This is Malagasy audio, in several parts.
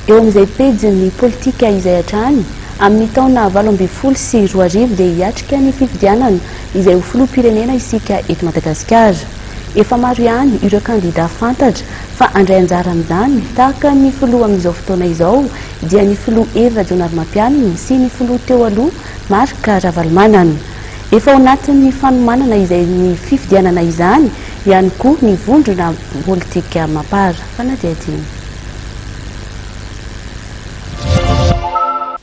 Eo amin'izay pejin'ny politika izay hatrany, amin'ny taona 2018 dia hiatrika ny fifidianana izay ho filoham-pirenena isika eto Madagasikara. Efa maro ihany ireo kandida fantatra fa handray anjara amin'izany tahaka ny filoha amin'izao fotoana izao dia ny filoha Hery Rajaonarimampianina sy ny filoha teo aloha Marc Ravalomanana. Efa ao anatin'ny fanomanana izay ny fifidianana izany ihany koa ny vondrona politika Mapar. Fanadihadiana.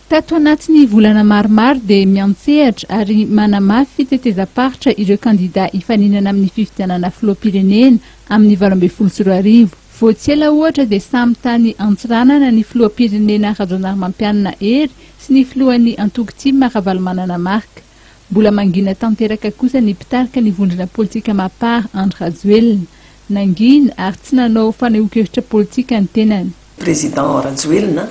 Tato anatin'ny volana maromaro dia miantsehatra ary manamafy fitetezam-paritra ireo kandidà hifaninana amin'ny fifidianana filoham-pirenena amin'ny 2018. Vao tsy ela ohatra dia samy tany Antsiranana ny filoham-pirenena Rajaonarimampianina Hery sy ny filohan'ny antoko tim Ravalomanana Marc. Mbola mangina tanteraka kosa ny mpitarika ny vondrona politika Mapar Andry Rajoelina. Nangina ary tsy nanao fanehoan-kevitra politika ny tenany. Président Rajoelina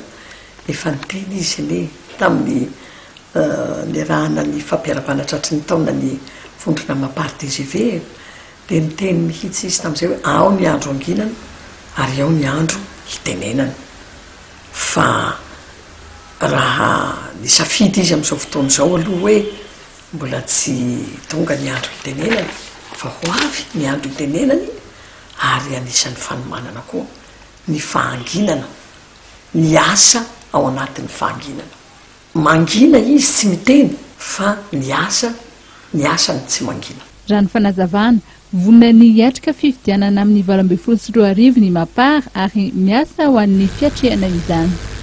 efa niteny izy anie tamin'ny niarahana ny fampiharavana tratry ny taona ny vondrona Mapar tgv e, dia niteny mihitsy izy tamin'izay hoe ao ny andro hanginana ary ao ny andro hitenenana fa raha nisafidy izy amin'izao fotoana izao aloha hoe Mbola tsy tonga ny andro hitenenany fa ho avy ny andro hitenenany ary anisan'ny fanomanana koa ny fahanginana, ny asa ao anatin'ny fahanginana. Mangina izy tsy miteny fa ny asa, ny asany tsy mangina. Raha ny fanazavana, vonona ny hiatrika fifidianana amin'ny 2018 ny Mapar ary miasa ho an'ny fiatrehana izany.